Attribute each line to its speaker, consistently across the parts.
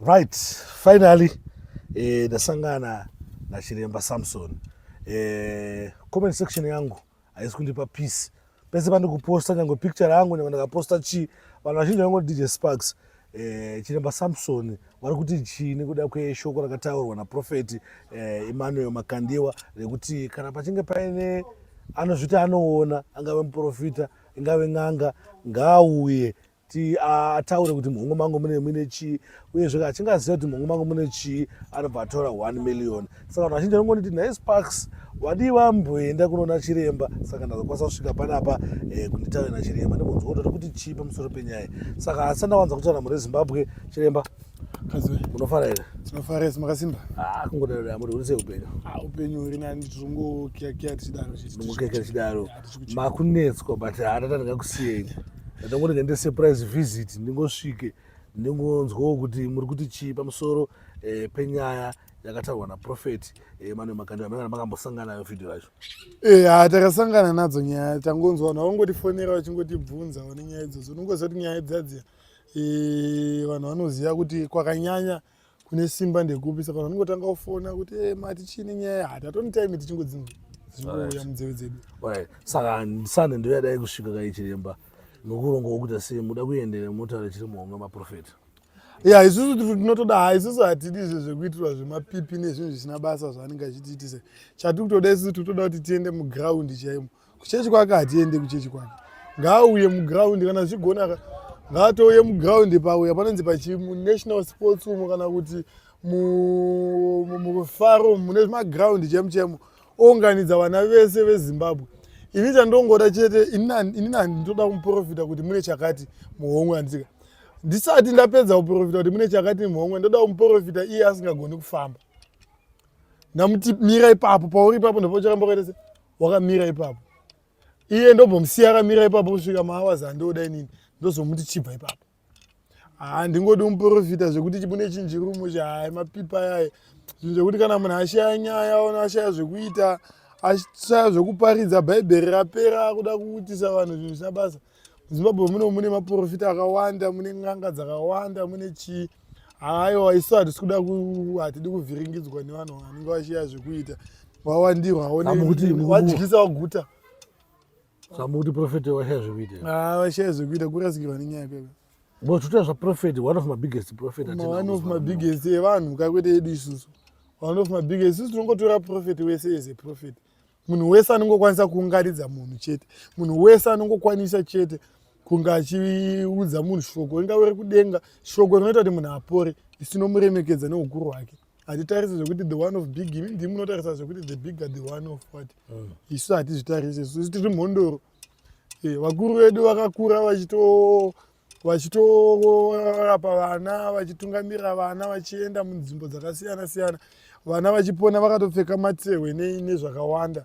Speaker 1: Right, finally ndasangana naChiremba Samson. Comment section yangu haisi kundipa peace. Pese pandikuposta nyange picture rangu, nyange ndakaposta chii, vanhu vazhinji vangoti DJ Sparks, Chiremba Samson vari kuti chii nekuda kweshoko rakataurwa naProphet Emmanuel Makandiwa rekuti kana pachinge paine anozviti anoona, angave muprofita, ingave n'anga, ngaauye ti ataure kuti muhomwe mangu mune chii. Uyezve achingaziva kuti muhomwe mangu mune chii, anobva atora 1 million. Saka vanhu vazhinji vanongonditi, "Nhai Sparks, wadii vamboenda kunoona chiremba?" Saka ndazokwanisa kusvika panapa kunditaure nachiremba, ndimbonzwa kuti kuti chii pamusoro penyaya. Saka asi ndawanza kutaura mhuri yeZimbabwe. Chiremba, munofara here?
Speaker 2: Tinofara isi, makasimba?
Speaker 1: Ah, kungodaro. Muri uri sei upenyu?
Speaker 2: Ah, upenyu huri nani, tirongokiyakiya tichidaro.
Speaker 1: Ndingokiyakiya tichidaro. Makunetswa, but handata ndingakusiyei. Ndatongoti ngaende surprise visit, ndingosvike ndingonzwawo kuti muri kuti chii pamusoro penyaya yakataurwa naProphet Emmanuel Makandiwa. Mangana makambosangana nayo vhidhiyo racho?
Speaker 2: Ha, takasangana nadzo nyaya. Tangonzwa vanhu vangotifonera vachingotibvunza nenyaya idzodzo. Unongoziva kuti nyaya idzadziya, vanhu vanoziva kuti kwakanyanya kune simba ndekupi, saka vanhu vanongotanga kufona kuti, "Mati chii nenyaya?" Hatatoni time tichingodzinzwa dzichingouya munzeve dzedu.
Speaker 1: Alright. Saka Sunday ndoyadai kusvika kai, chiremba, nokuronga kuita sei? Muda kuendera motaura chiri muhomwe maprofeti?
Speaker 2: Ya, isusu tinotoda. Ha, isusu hatidi izvo zvekuitirwa zvemapipi nezvinhu zvisina basa zvaanenge achitiitisa. Chatiri kutoda isusu, tiri kutoda kuti tiende mugraundi chaimo. Kuchechi kwake hatiende, kuchechi kwake. Ngaauye mugraundi kana zvichigona, ngaatouye mugraundi pauya panonzi pachiNational Sports umo, kana kuti mufaro mune magraundi chaimo chaimo, ounganidza vana vese veZimbabwe. Ini chandongoda chete, inini handitoda kumuprofita kuti mune chakati muhomwe, handisika. Ndisati ndapedza kuprofita kuti mune chakati muhomwe, ndoda kumuprofita iye asingagoni kufamba. Ndamuti, "Mira ipapo pauri ipapo." Ndipo charamba kaita se wakamira ipapo. Iye ndobvomusiya akamira ipapo kusvika mahours andoda inini, ndozomuti, "Chibva ipapo." Ha, ndingodi muprofita zvekuti mune chinjirumu chahai mapipa ayaya, zvinhu zvekuti kana munhu ashaya nyaya, ona ashaya zvekuita, ashaya zvekuparidza, Bhaibheri rapera, akuda kuitisa vanhu zvinhu zvisina basa. MuZimbabwe muno mune maprofita akawanda, mune n'anga dzakawanda, mune chii. Haiwa, isu hatisi kuda, hatidi kuvhiringidzwa nevanhu vanenge vashiya zvekuita, wawandirwa, wadyisa waguta.
Speaker 1: Samukuti prophet washaya zvekuita?
Speaker 2: Ah, vashaya zvekuita, kurasikirwa nenyaya pepe.
Speaker 1: But tuta zvaprophet, one of my biggest prophet.
Speaker 2: One of my biggest evanhu kakwete edu isusu. One of my biggest, isusu tinongotora prophet wese as a prophet. Munhu wese anongokwanisa kuunganidza munhu chete, munhu wese anongokwanisa chete kunge achiudza munhu shoko, ringave rekudenga, shoko rinoita kuti munhu apore. Isu tinomuremekedza neukuru hwake. Hatitarisi zvekuti the one of big. Imi ndimi munotarisa zvekuti the bigger, the one of what. Isu hatizvitarise. Isusu tiri mhondoro. Vakuru vedu vakakura vachitorapa vana, vachitungamirira vana, vachienda munzvimbo dzakasiyana siyana, vana vachipona, vakatopfeka matehwe nezvakawanda.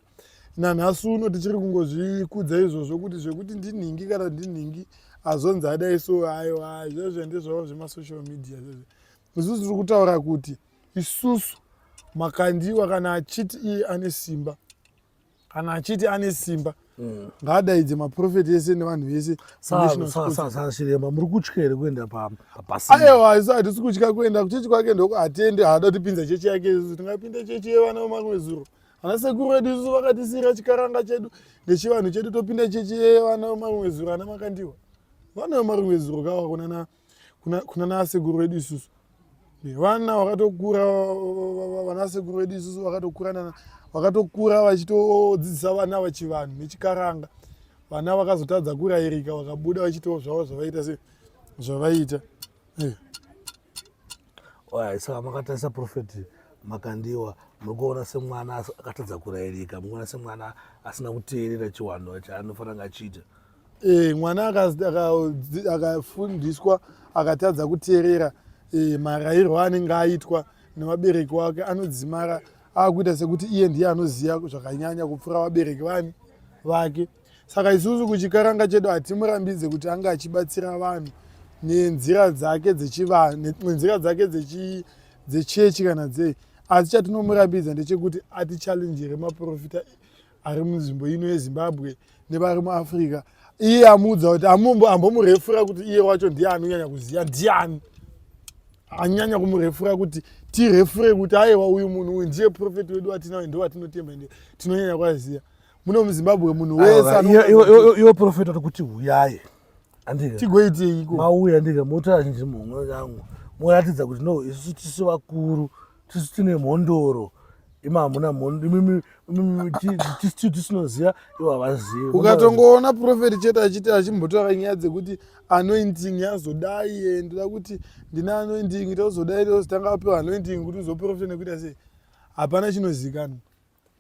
Speaker 2: Nanhasi uno tichiri kungozvikudza izvozvo, kuti zvekuti ndinhingi kana ndinhingi azonzi adai so, aiwa, izvozvo ndezvavo zvemasocial media zvezvo. Isusu tiri kutaura kuti isusu Makandiwa kana achiti iye ane simba, kana achiti ane simba, ngaadaidze maprofeti ese nevanhu vese.
Speaker 1: Saka chiremba, muri kutya here kuenda pabhasi?
Speaker 2: Aiwa, isu hatisi kutya kuenda kuchechi kwake. Ndoko hatiendi, haada kutipinza chechi yake. Isusu tingapinda chechi yevana vemamwe zuro? Vana sekuru vedu isusu vakatisiyira chikaranga chedu nechivanhu chedu, topinda chechi yevana vemamwe zuro? Ana Makandiwa vana vemamwe zuro kava kuna nasekuru vedu isusu. Vana vakatokura, vana sekuru vedu isusu vakatokura, vakatokura vachitodzidzisa vana vachivanhu nechikaranga. Vana vakazotadza kurayirika, vakabuda vachitawo zvavo zvavaita, se zvavaita.
Speaker 1: Saka makatarisa Prophet Makandiwa, muri kuona semwana akatadza kurayirika, muri kuona semwana asina kuteerera chiwanhu chaanofanira kunge achiita?
Speaker 2: Mwana akafundiswa akatadza kuteerera marayirwo anenge aitwa nevabereki wake, anodzimara akuita sekuti iye ndiye anoziva zvakanyanya kupfuura vabereki vani vake. Saka isusu kuchikaranga chedu hatimurambidze kuti ange achibatsira vanhu nenzira dzake dzechivanhu, nenzira dzake dzechechi kana dzei, asi chatinomurambidza ndechekuti atichallengere maprofita ari munzvimbo ino yeZimbabwe nevari muAfrica. Iye amuudza kuti ambomurefura kuti iye wacho ndiye anonyanya kuziva ndiani. Anyanya kumurefura kuti tirefure kuti aiwa, uyu munhu uyu ndiye prophet wedu watinawo, ndo watinotemba, ende tinonyanya kwaziya muno muZimbabwe munhu wese.
Speaker 1: Iwo prophet ari kuti huyai, andika?
Speaker 2: Tigoiteiko?
Speaker 1: Mauya, ndika motora nzvimbo yangu, moratidza kuti no, isusu tisu vakuru, tisu tine mhondoro, imi hamuna mhondo, tisu tisinoziva, ivo havazivi.
Speaker 2: Ukatongoona prophet chete achiti achimbotaura nyaya dzekuti anointing yazodai, ndoda kuti ndine anointing, tozodai, tozotanga apiwa anointing kuti uzoprofita nekuita sei, hapana chinozikanwa.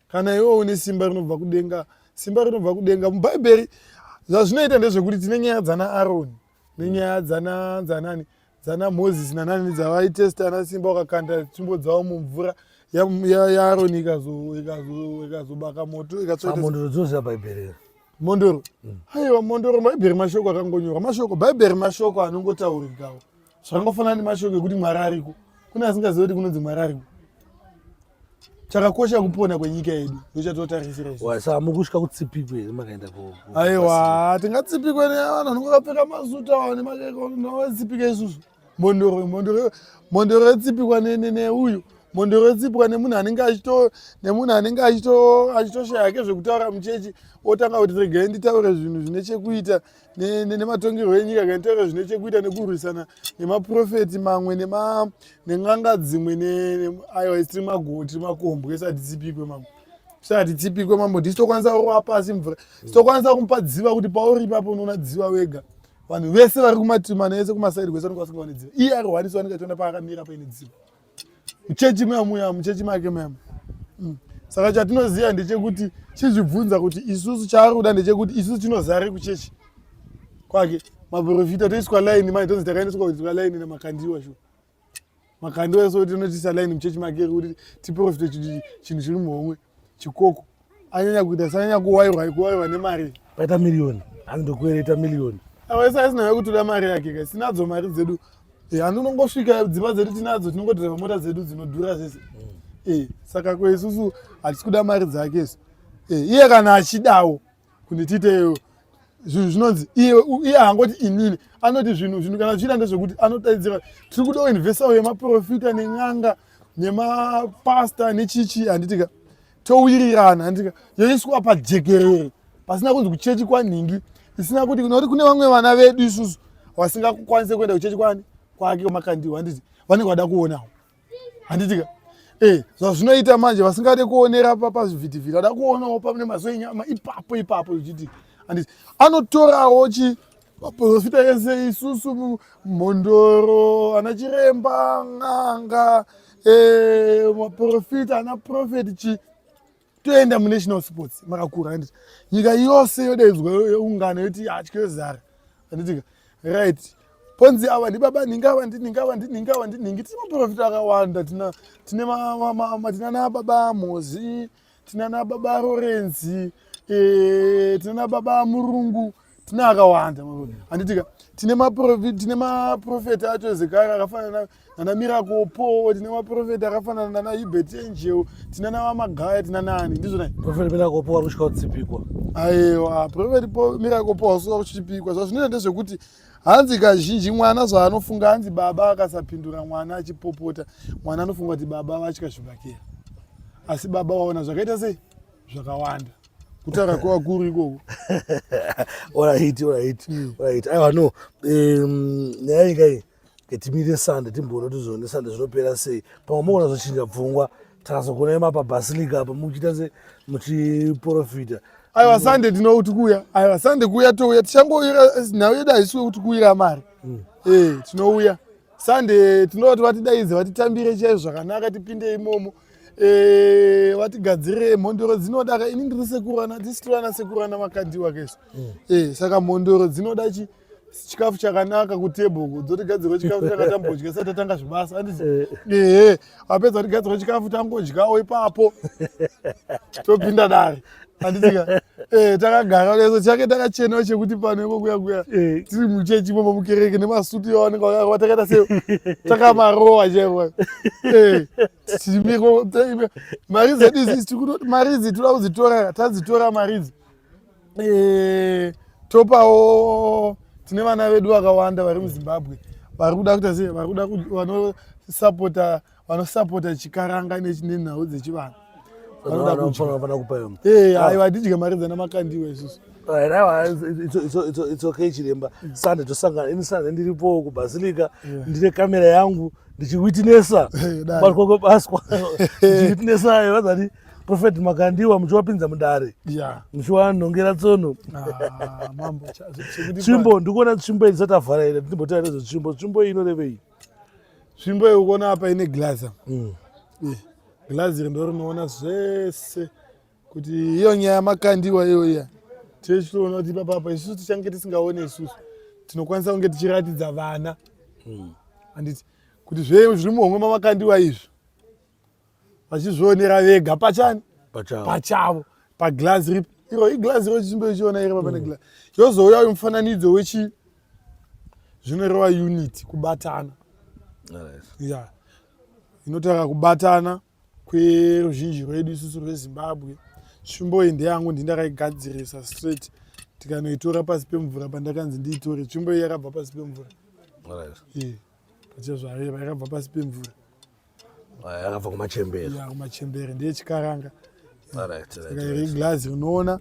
Speaker 2: Kana iwe une simba rinobva kudenga, simba rinobva kudenga muBhaibheri, zvazvinoita ndezvekuti tine nyaya dzana Aroni nenyaya dzana dzanani, dzana Mozisi nanani, dzavaitesta ana simba, wakakanda tsvimbo dzavo mumvura yaAroni ikazobaka moto, ikatsvaita.
Speaker 1: Mhondoro dzinoziva Bhaibheri here?
Speaker 2: Mondoro? Aiwa, mondoro, Bhaibheri mashoko akangonyorwa, mashoko. Bhaibheri mashoko anongotaurikawo, zvakangofanana nemashoko ekuti Mwari ariko. Kune asingazivi kuti kunonzi Mwari ariko. Chakakosha kupona kwenyika yedu, ndochatotarisira izvo.
Speaker 1: Saka mukusvika kutsipikwe here makaenda
Speaker 2: Aiwa, tingatsipikwe nevanhu vanenge vakapfeka masuta awa nematsipika isusu? Mondoro, mondoro, mondoro yotsipikwa neuyu, mondoro yotsipikwa nemunhu anenge achito nemunhu anenge achitoshaya ke zvekutaura muchechi, otanga kuti regai nditaure zvinhu zvine chekuita nematongerwo enyika, kana nditaure zvine chekuita nekurwisana nemaprofeti mamwe nen'anga dzimwe. Aiwa, tiri mago, tiri makombwe, satitsipikwe mamwe, sati tsipikwe mambo. Tisitokwanisa kurova pasi mvura, titokwanisa kumupa dziva kuti pauri ipapo unoona dziva wega. Vanhu vese vari kumatimana ese, kumasaidi kwese, vanenge vasingaoni dziva, iye ari hwanisi vanenge achiona paakamira paine dziva muchechi muya muya, muchechi make muya. Saka chatinoziva ndechekuti chizvibvunza kuti isusu chaari kuda ndechekuti isusu tinozare kuchechi kwake, maprofita toiswa laini manje, tonzi takaendeswa kuiswa laini naMakandiwa. Shuwa, Makandiwa so tinotiisa laini muchechi make kuti tiprofite chinhu chiri muhomwe chikoko. Anyanya kuita sanyanya kuwairwa, kuwairwa nemari.
Speaker 1: Paita miriyoni, hanzi ndokwereta miriyoni.
Speaker 2: Awaisa asina yekutoda mari yake ka, sinadzo mari dzedu. Handi unongosvika, dzimba dzedu tinadzo, tinongodhiraivha mota dzedu dzinodhura zvese. Saka kweisusu hatisi kuda mari dzake isu. Iye kana achidawo kuti tiite zvinhu zvinonzi iye haangoti inini, anoti zvinhu kana zvichiita ndezvekuti anodaidzira tiri kuda kuinvestawo yemaprofita nen'anga nemapasta nechichi, handitika? Towirirana, handitika? Yoiswa pajekerere pasina kunzi kuchechi kwanhingi, isina kuti nokuti kune vamwe vana vedu isusu vasingakwanise kuenda kuchechi kwani kwake Makandiwa, handiti? Vanenge vada kuonawo, handitika? Zvazvinoita manje, vasingade kuonera pazvivhitivhiti, vada kuonawo pane mazuva enyama ipapo ipapo zvichiitika, handiti? Anotorawo chi maprofita ese isusu, mhondoro, ana chiremba, n'anga, maprofita, ana prophet chi, toenda muNational Sports makakura, handiti? Nyika yose yodaidzwa, youngana, yoti atyozara, handitika? Right, ponzi ava ndibaba nhingi, ava ndinhingi, ava ndinhingi, ava ndinhingi. Tine maprofita akawanda, tina tine tina nababa Mozi, tina nababa Lorenzi, tina nababa Murungu, tina akawanda, handitika? Tine maprofeti acho zekare akafanana nana Miracle Paul, tine maprofeti akafanana nana Hubert Angel, tina navaMagaya, tina nani, ndizvo nai?
Speaker 1: Prophet Miracle Paul ari kusvika kutsipikwa.
Speaker 2: Aiwa, Prophet Miracle Paul asuka kuchipikwa. Zvazvinoita ndezvekuti hanzi kazhinji mwana zvaanofunga, hanzi baba akasapindura mwana achipopota, mwana anofunga kuti baba vatya zvibhakera, asi baba waona zvakaita sei zvakawanda, kutaura kwevakuru ikoko.
Speaker 1: Alright, aiwa, no, nyaya ingai timire Sunday, timboona tizoone Sunday zvinopera sei. Pamwe mogona zochinja pfungwa, takazokuona ima pabasilica apa muchiita se muchiprofita.
Speaker 2: Aiwa, Sunday tinouti kuuya, aiwa, Sunday kuuya, touya, tichangouyira. Nhau yedu haisiwe kuti kuuyira mari. Tinouya Sunday, tinoda kuti vatidaidze, vatitambire chaizvo zvakanaka, tipinde imomo, vatigadzirire mhondoro dzinodaka. Ini ndiri sekurana, tisi tiri vana sekurana Makandiwa kesu. Saka mhondoro dzinoda chikafu chakanaka kutable, dzotigadzirwa chikafu chakatambodya sati tatanga zvibasa, handiti? Ehe, vapedza kutigadzirwa chikafu, tangodyawo ipapo, topinda dare, handitika? Takagara leso chake takachenawo chekuti pano iko kuya kuya tiri muchechi imomo mukereke nemasuti yavanenge vakarova, takaita sei, takamarowa chaivo. Mari dzedu idzi, mari idzi toda kudzitora, tadzitora mari idzi, topawo, tine vana vedu vakawanda vari muZimbabwe. vari kuda kuita sei, vari kuda vanosapota vanosapota chikaranga nenhau dzechivanhu.
Speaker 1: Vanoda kupa
Speaker 2: yomwe. Eh, aiwa hatidye mari dzana Makandiwa isusu.
Speaker 1: Aiwa, it's okay chiremba. Sunday tosangana. Ini Sunday ndiripo kuBasilica, ndine kamera yangu ndichiwitnessa kubatwa kwebaswa. Ndichiwitnessa vazati Prophet Makandiwa muchiwapinza mudare. Muchiwanhongera tsono.
Speaker 2: Ah, mambo.
Speaker 1: Tsvimbo, ndikuona tsvimbo iyi tisati tavhara here, ndimbotaura nezvetsvimbo. Tsvimbo iyi inorevei?
Speaker 2: Tsvimbo iyi ukuona apa ine glass. Glass iri ndo rinoona zvese kuti iyo nyaya yaMakandiwa iyo iya tichitoona kuti ipapapa isusu tichange tisingaone, isusu tinokwanisa kunge tichiratidza vana, handiti, kuti zviri muhomwe maMakandiwa izvi vachizvionera vega pachani pachavo paglass ripi iro iglass iro chimbo ichiona iri papa neglass. Yozouya uyu mufananidzo wechi zvinoreva unity, kubatana. Ya, inotaura kubatana kweruzhinji rwedu isusu rweZimbabwe. Tsvimbo iyi ndeyangu, ndindakaigadzirisa straight tikanoitora pasi pemvura. Pandakanzi ndiitore, tsvimbo iyi yakabva pasi pemvura. Pachezvareva yakabva pasi pemvura.
Speaker 1: Yakabva kumachembere.
Speaker 2: Ya, kumachembere, ndeyechikaranga. Saka iri glazi unoona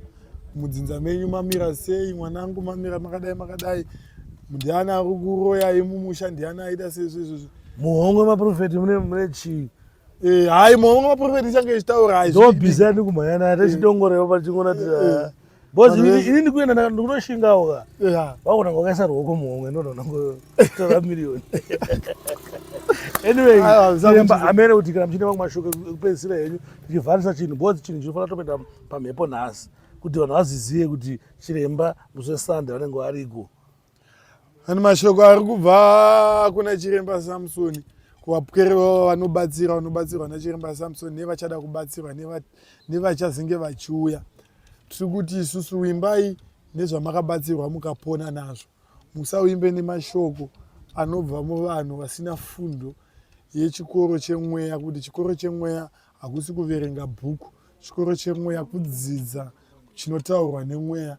Speaker 2: mudzinza menyu mamira sei, mwanangu, mamira makadai makadai, ndiani ari kuroyai mumusha, ndiani aita seizvo izvozvo.
Speaker 1: Muhomwe maprofeti mune chii?
Speaker 2: Eh, hai, muhomwe maprofeti ichange ichitaura hai.
Speaker 1: Ndo bhizi yandi kumhanya nayo techidongorewa pachingona ti because ini ndikuenda ndikunoshingawo ka. Vaona wakaisa ruoko muhomwe, ndonoona ngotora miriyoni. Anyway, chiremba, amene kuti kana muchine mamwe mashoko ekupedzisira henyu tichivharisa chinhu, because chinhu chinofanira topinda pamhepo nhasi kuti vanhu vazizive kuti chiremba musi weSunday vanenge variko.
Speaker 2: Ani mashoko ari kubva kuna Chiremba Samsoni kuvapwere vavo vanobatsira, vanobatsirwa naChiremba Samsoni nevachada kubatsirwa nevachazenge vachiuya, tiri kuti isusu wimbai nezvamakabatsirwa mukapona nazvo. Musawimbe nemashoko anobva muvanhu vasina fundo yechikoro chemweya, kuti chikoro chemweya hakusi kuverenga bhuku, chikoro chemweya kudzidza chinotaurwa nemweya.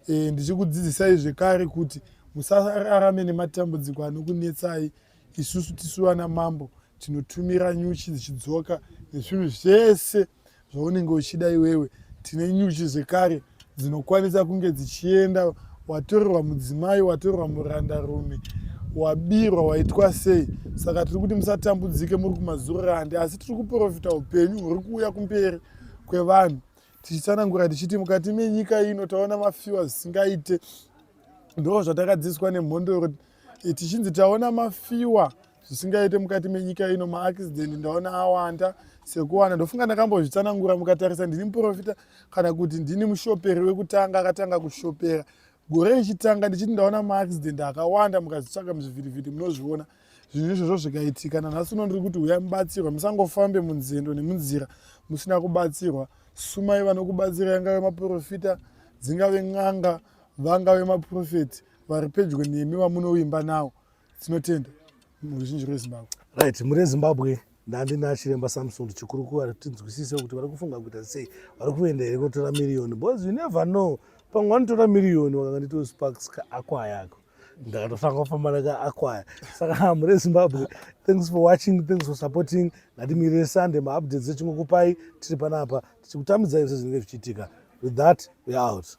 Speaker 2: Ndichikudzidzisai zvekare kuti musararame nematambudziko anokunetsai. Isusu tisu vana mambo tinotumira nyuchi dzichidzoka nezvinhu zvese zvaunenge uchida iwewe. Tine nyuchi zvekare dzinokwanisa kunge dzichienda watorerwa mudzimai, watorerwa murandarume, wabirwa, waitwa sei. Saka tiri kuti musatambudzike muri kumazururandi, asi tiri kuprofita upenyu huri kuuya kumberi kwevanhu, tichitsanangura tichiti mukati menyika ino taona mafiwa zvisingaite. Ndo zvatakadzidziswa nemhondoro, tichinzi taona mafiwa zvisingaite mukati menyika ino, maaccident ndaona awanda sekuwana. Ndofunga ndakambozvitsanangura. Mukatarisa, ndini muprofita kana kuti ndini mushoperi wekutanga akatanga kushopera gore richitanga ndichiti ndaona maaccident akawanda. Mukazvitsvaga muzvivhitivhiti munozviona zvinhu izvozvo zvikaitika. Nanhasi uno ndiri kuti uyai mubatsirwa, musangofambe munzendo nemunzira musina kubatsirwa. Sumai vanokubatsirai, angave maprofita, dzingave n'anga, vangave maprofeti vari pedyo nemi vamunovimba nawo. Tinotenda muruzhinji rweZimbabwe.
Speaker 1: Right, muri Zimbabwe, ndandina Chiremba Samson chikurukura tinzwisise kuti vari kufunga kuita sei, vari kuenda here kunotora miriyoni, because you never know, pamwe vanotora miriyoni wakanga ndito sparks kaakwaya ako ndakatotanga kufamba nakaAkwaya. Saka muri Zimbabwe, thanks for watching, thanks for supporting. Ngatimirire Sunday, maupdates echingokupai tiri panapa tichikutambidzai zvese zvinenge zvichiitika. With that, we are out.